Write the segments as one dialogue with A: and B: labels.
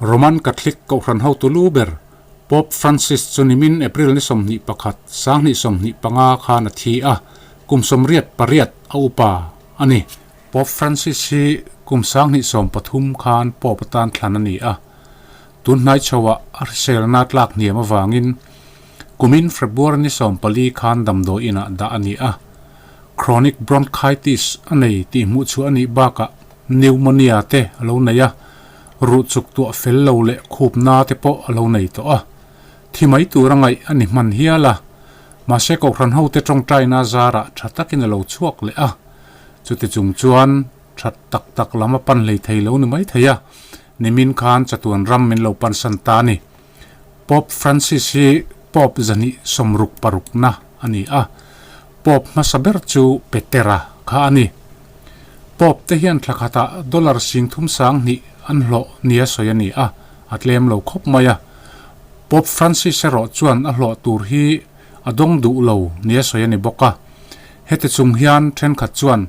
A: Roman Catholic Kohhran hotu lu ber Pope Francis chu nimin April ni 21, 2025 khan a thi a, kum 88 a upa a ni. Pope Francis hi kum 2013 khan Pope atan thlan a ni a, tun hnai chhoah a hriselna tlak hniam avangin kumin February ni 14 khan damdawi inah dah a ni a. Chronic bronchitis a nei tih hmuh chhuah a nih bakah pneumonia te a lo nei a, ruh chuk tuah fel lo leh khup na te pawh a lo nei tawh a. Thi mai tur a ngaih a ni hman hial a, mahse Kohhran hote tawngtaina zarah tha takin a lo chhuak leh a. Chuti chung chuan that tak tak lam a pan hlei thei lo ni mai thei a, nimin khan chatuan ram min lo pansan ta a ni. Pope Francis hi Pope 266na a ni a, Pope hmasa ber chu Petera kha a ni. Pope te hian thla khatah dollar 32,000 an hlawh nia sawi a ni a, a tlem lo khawp mai a. Pope Francis erawh chuan a hlawh tur hi a dawng duh lo nia sawi a ni bawk a. Heti chung hian thenkhat chuan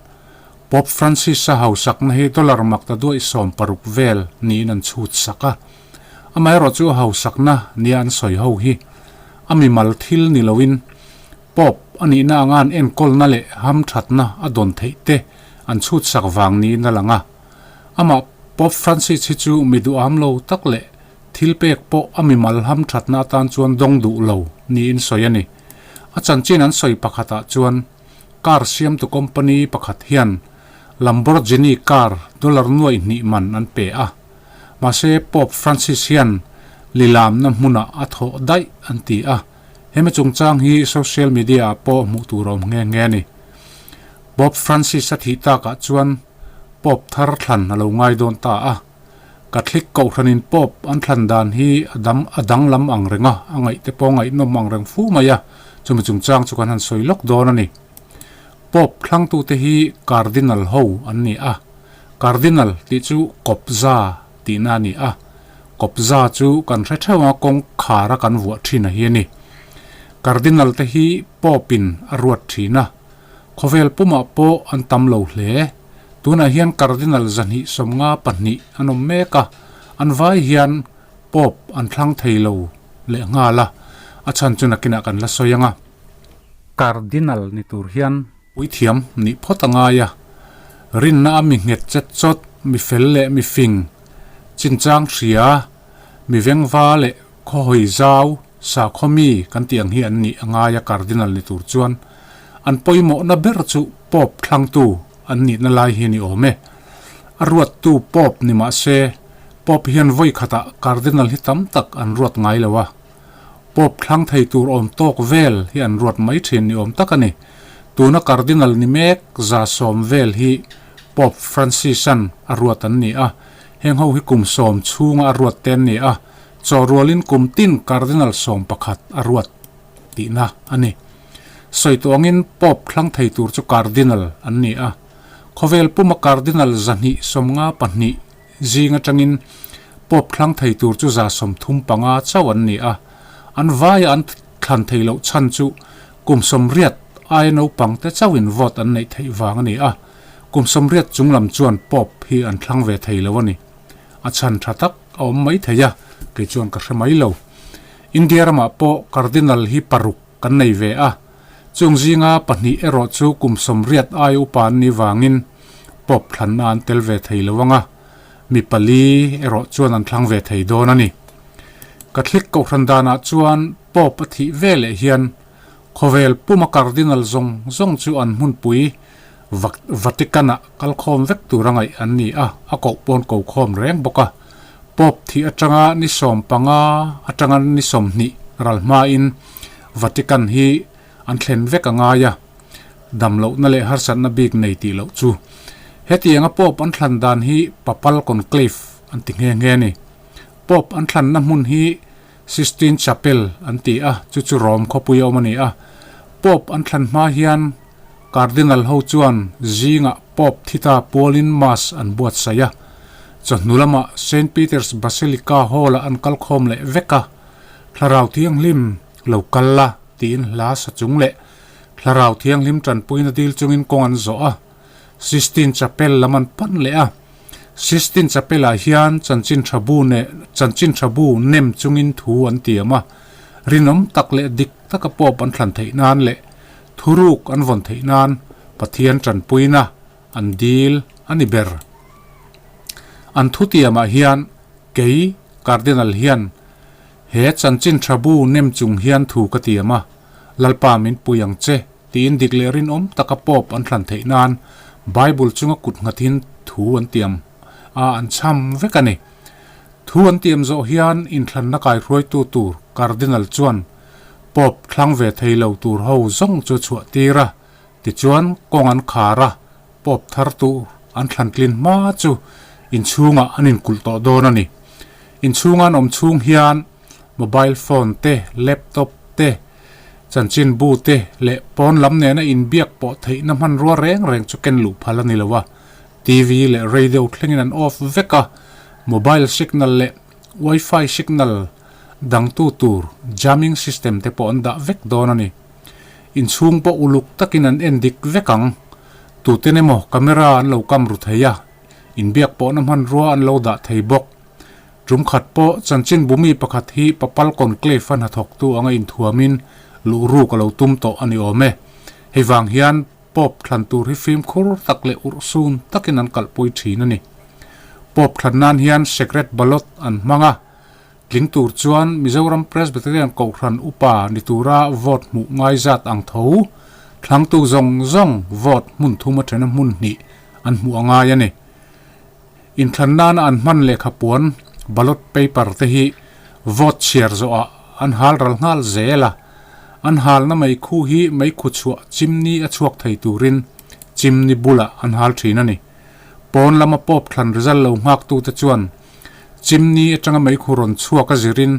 A: Pope Francis-a hausakna hi dollar makta duaih 60 vel niin an chhut sak a. Amaherawh chu a hausakna nia an sawi ho hi a mimal thil ni loin Pope a nihna anga an enkawlna leh hamthatna a dawn theih te an chhut sak vang niin a lang a. Amah Pope Francis hi chu mi duham lo tak leh thil pek pawh a mimal hamthatna atan chuan dawng duh lo niin sawi a ni. A chanchin an sawi pakhatah chuan car siamtu company pakhat hian Lamborghini car dollar nuaih hnih man an pe a. Mahse Pope Francis hian lilamna hmunah a thawh daih an ti a, hemi chungchang hi social media ah pawh hmuh tur a awm nghe nghe a ni. Pope Francis a thih takah chuan Pope thar thlan a lo ngai dawn ta a, Catholic Kohhranin Pope an thlan dan hi a dam a danglam ang reng a, a ngaih te pawh a ngaihnawm ang reng fu mai a, chumi chungchang chu kan han sawi lawk dawn a ni. Pope thlangtute hi Cardinal ho an ni a. Cardinal tih chu kawpza tihna a ni a, kawpza chu kan hre theuh anga kawng khara kan vuah thin a hi a ni. Cardinal te hi Pope in a ruat thin a, khawvel pumah pawh an tam lo hle. Tunah hian Cardinal 252 an awm mek a, an vai hian Pope an thlang thei lo leh nghal a, a chhan chu nakinah kan la sawi ang a. Cardinal ni tur hian Puithiam nih phawt a ngai a, rinna a mi nghet chet chawt, mi fel leh mi fing, chinchang hria, mi vengva leh khawhawi zau, sakhaw mi kan tih ang hi an nih a ngai a Cardinal ni tur chuan an pawimawhna ber chu Pope thlangtu an nihna lai hi ni awm e. A ruattu Pope ni mah se, Pope hian vawi khatah Cardinal hi tam tak an ruat ngai lo a. Pope thlang thei tur awm tawk vel hi an ruat mai thin ni awm tak a ni. Tuna Cardinal ni mek 100 vel hi Pope Francis-a'n a ruat an ni a, heng ho hi kum 10 chhunga a ruat te an ni a, chaw rualin kum tin Cardinal 11 a ruat tihna a ni. Sawi tawh angin Pope thlang thei tur chu Cardinal an ni a, khawvel puma Cardinal 252 Zing atangin Pope thlang thei tur chu 35 chauh an ni a, an vaia an thlan thei loh chhan chu kum 80 aia naupang te chauhin vote an neih theih vang a ni a, kum 80 chung lam chuan Pope hi an thlang ve thei lo a ni. A chhan tha tak a awm mai thei a, kei chuan ka hre mai lo. India ramah pawh Cardinal hi paruk kan nei ve a, chung zinga pahnih erawh chu kum 80 aia upa an nih vangin Pope thlanna an tel ve thei lo ang a, mi pali erawh chuan an thlang ve thei dawn a ni. Catholic Kohhran danah chuan Pope a thih ve leh hian khawvel puma Cardinal zawng zawng chu an hmunpui Vatican-ah kalkhawm vek tur a ngaih an ni a, a koh pawn ko khawm reng bawk a. Pope thih atanga ni 15 atanga ni 20 ral hmain Vatican hi an thlen vek a ngai a, dam lohna leh harsatna bik nei tih loh chu. Hetianga Pope an thlan dan hi Papal Conclave an ti nghe nghe a ni. Pope an thlanna hmun hi Sistine Chapel an ti a, chu chu Rome khawpui a awm a ni a. Pope an thlan hma hian Cardinal ho chuan zingah Pope thita pualin Mass an buatsaih a, chawhnu lamah Saint Peter's Basilica Hall-ah an kalkhawm leh vek a, Thlarau Thianghlim lo kal la tiin hla sa chung leh Thlarau Thianghlim tanpuina dil chungin kawng an zawh a, Sistine Chapel lam an pan leh a. Sistine Chapel-ah hian chanchin tha bu neh chanchin tha bu nem chungin thu an tiam a, rinawm tak leh dik taka Pope an thlan theih nan leh thuruk an vawn theih nan Pathian tanpuina an dil a ni ber. An thutiamah hian kei Cardinal hian he chanchin tha bu nem chung hian thu ka tiam a, Lalpa min pui ang che tiin dik leh rinawm taka Pope an thlan theih nan Bible chunga kut nghatin thu an tiam a an chham vek a ni. Thu an tiam zawh hian inthlanna kaihruaitu tur Cardinal chuan Pope thlang ve thei lo tur ho zawng chu a chhuah tir a, tichuan kawng an khar a, Pope thar tur an thlan tlin hma chu inchhungah an inkulh tawh dawn a ni. Inchhunga an awm chhung hian mobile phone te, laptop te, chanchinbu te leh pawn lam nena inbiak pawh theihna hmanrua reng reng chu ken luh phal a ni lo a, TV leh radio thlengin an off vek a, mobile signal leh wifi signal dangtu tur jamming system te pawh an dah vek dawn a ni. Inchhung pawh uluk takin an en dik vek ang. Tuten emaw camera an lo kam ru thei a, inbiak pawhna hmanrua an lo dah thei bawk. Tum khat pawh chanchin bumi pakhat hi Papal Conclave-a hnathawktu anga inthuamin luhruk a lo tum tawh a ni awm e. Hei vang hian Pope thlan tur hi fimkhur tak leh urhsun takin an kalhpui thin a ni. Pope thlan nan hian secret ballot an hmang a, tling tur chuan Mizoram Presbyterian Kohhran upa ni tura vote hmuh ngai zat ang tho, thlangtu zawng zawng vote hmun thum atena hmun hnih an hmuh a ngai a ni. Inthlan nana an hman lehkha puan, ballot paper, te hi vote chhiar zawhah an hal ral nghal zel a, an halna meikhu hi meikhu chhuah chimni a chhuak thei turin chimni bulah an hal thin a ni. Pawn lama pawp thlan result lo nghaktute chuan chimni atanga meikhu rawn chhuak a zirin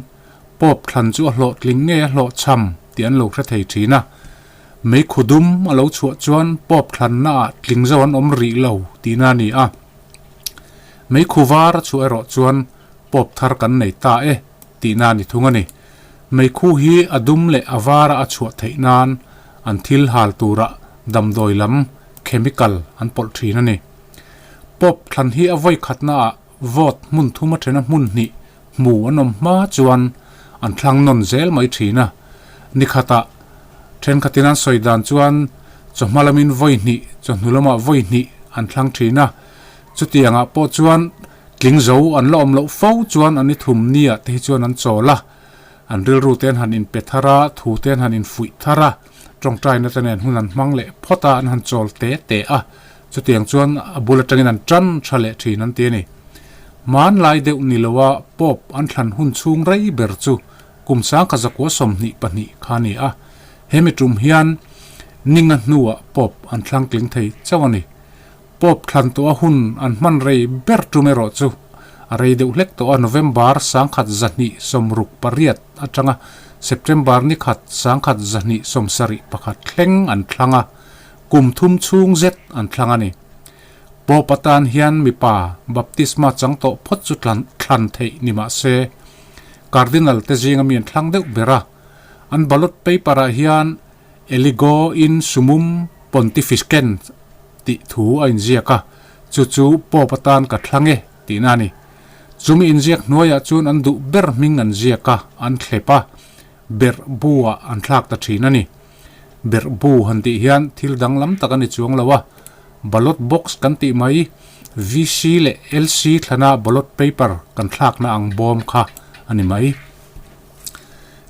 A: pawp thlan chu a hlawhtling nge a hlawhchham tih an lo hre thei thin a. Meikhu dum a lo chhuah chuan pawp thlannaah tling zo an awm rih lo tihna a ni a. Meikhu var a chhuah erawh chuan pawp thar kan nei ta e tihna a ni thung a ni. Meikhu hi a dum leh a vara a chhuah theih nan an thil hal tura damdawi lam, chemical, an pawlh thin a ni. Pawp thlan hi a vawi khatnaah vote hmun thum a thena hmun hnih hmu an awm hma chuan an thlang nawn zel mai thin a. Ni khatah thenkhatin an sawi dan chuan chawhma lamin vawi hnih, chawhnu lamah vawi hnih an thlang thin a. Chutiangah pawh chuan tling zo an la awm loh fo chuan an i thum nia te hi chuan an chawl a. An rilru te an han inpe thar a, thu te an han infuih thar a, tawngtaina te nen hun an hmang leh phawt a, an han chawl te te a. Chutiang chuan a bul atangin an tan tha leh thin an ti a ni. Hmanlai deuh ni loa Pope an thlan hun chhung rei ber chu kum sangkha zakua 22 kha a ni a, hemi tum hian ninga hnuah Pope an thlang tling thei chauh a ni. Pope thlan tawha hun an hman rei ber tum erawh chu a rei deuh hlek tawh a, November 1968 atanga September ni khat 1971 thleng an thlang a. Kum thum chhung zet an thlang a ni. Pope atan hian mipa baptisma chang tawh phawt chu thlan theih ni mah se, Cardinal te zinga mi an thlang deuh ber a. An ballot paper ah hian Eligo in sumum pontificem tih thu a inziak a, chu chu Pope atan ka thlang e tihna a ni. Chumi inziak hnuaiah chuan an duh ber hming an ziak a, an thlep a, berh bu ah an thlak ta thin a ni. Berh bu han tih hian thil danglam tak a ni chuang lo a, ballot box kan tih mai VC leh LC thlana ballot paper kan thlakna ang bawm kha a ni mai.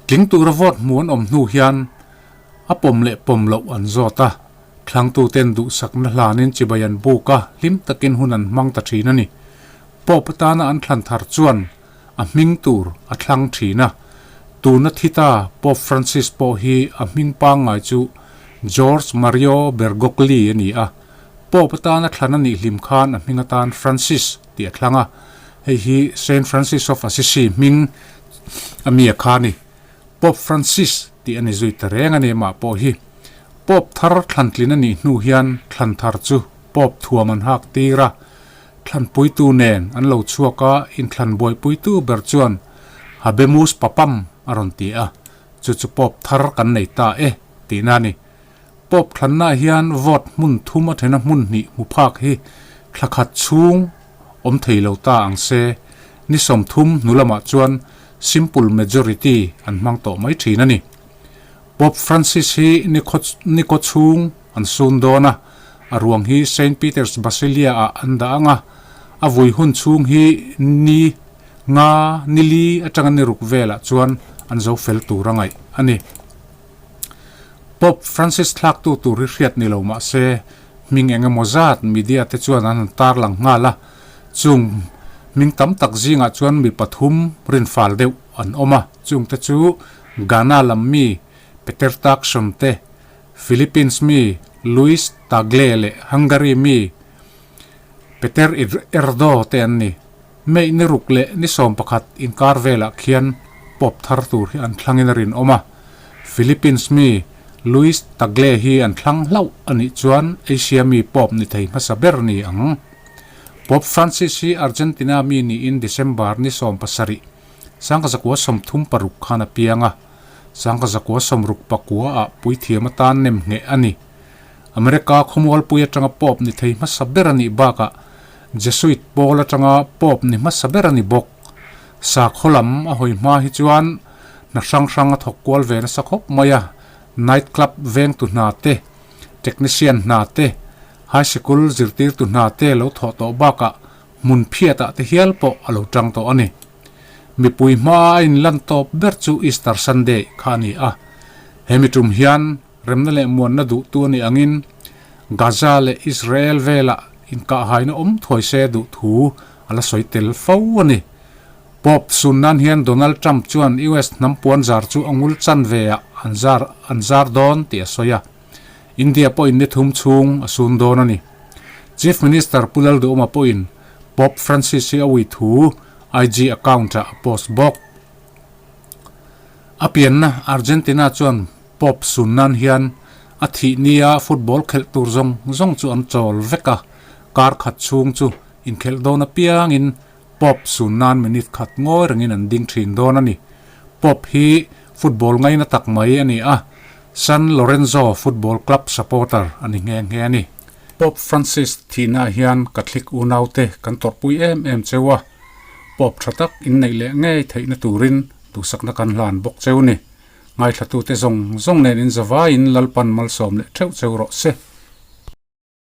A: Tling tura vote hmu an awm hnu hian a pawm leh pawm loh an zawt a, thlangtuten duhsakna hlanin chibai an buk a, hlim takin hun an hmang ta thin a ni. Pope atana an thlan thar chuan a hming tur a thlang thin a. Tuna thi ta Pope Francis pawh hi a hming pangngai chu George Mario Bergoglio a ni a. Pope atana thlan a nih hlim khan a hming atan Francis tih a thlang a. Hei hi Saint Francis of Assisi hming a mi a kha a ni. Pope Francis tih a ni zui ta reng a ni mah pawh hi. Pope thar thlantlin a nih hnu hian thlan thar chu Pope thuam an hak tir a. Thlanpuitu nen an lo chhuak a, inthlan buaipuitu ber chuan Habemus Papam a rawn ti a, chu chu Pope thar kan nei ta e tihna a ni. Pope thlannaah hian vote hmun thum a thena hmun hnih hmu phak hi thla khat chhung awm thei lo ta ang se, ni 30 hnu lamah chuan simple majority an hmang tawh mai thin a ni. Pope Francis hi nikhaw chhung an sun dawn a, a ruang hi Saint Peter's Basilia ah an dah ang a, a vui hun chhung hi ni nga ni li atanga ni ruk velah chuan an zo fel tur a ngaih a ni. Pope Francis thlaktu tur hi hriat ni lo mah se, hming eng emaw zat media te chuan an han tarlang nghal a, chung hming tam tak zingah chuan mi pathum rinfal deuh an awm a, chungte chu Ghana lam mi Peter Turkson te, Philippines mi Luis Tagle leh Hungary mi Peter Erdo te an ni. May ni ruk leh ni 11 inkar velah khian Pope thar tur hi an thlangin a rinawm a. Philippines mi Luis Tagle hi an thlang hlauh a nih chuan Asia mi Pope ni thei hmasa ber ni ang. Pope Francis hi Argentina mi niin December ni 17, 1936 khan a piang a, 1969 ah puithiam atan nem ngheh a ni. America khawmualpui atanga Pope ni thei hmasa ber a nih bakah Jesuit pawl atanga Pope ni hmasa ber a ni bawk. Sakhaw lam a hawi hma hi chuan hna hrang hrang a thawk kual ve nasa khawp mai a, night club vengtu hna te, technician hna te, high sikul zirtirtu hna te lo thawh tawh bakah hmun phiatah te hial pawh a lo tang tawh a ni. Mipui hmaa a inlan tawp ber chu Easter Sunday kha a ni a, hemi tum hian Remna leh muanna duhtu a nih angin Gaza leh Israel velah inkahhaina awm thuai se duh thu a la sawi tel fo a ni. Pope sun nan hian Donald Trump chuan US hnam puan zar chu a ngul chan ve ah an zar an zar dawn tih a sawi a. India pawhin ni thum chhung a sun dawn a ni. Chief Minister Pu Lalduhoma pawhin Pope Francis hi a ui thu IG account ah a post bawk. A pianna Argentina chuan Pope sun nan hian a thih nia football khelh tur zawng zawng chu an chawl vek a, kar khat chhung chu inkhelh dawn apiangin Pope sun nan minute khat ngawi rengin an ding thin dawn a ni. Pope hi football ngaina tak mai a ni a, San Lorenzo Football Club supporter a ni nghe nghe a ni. Pope Francis thihnaah hian Catholic unaute kan tawrhpui em em cheu a, Pope tha tak inneih leh ngei theihna turin duhsakna kan hlan bawk cheu ni. Ngaithlatute zawng zawng nen in zavaiin Lalpan malsawm leh theuh cheu rawh se.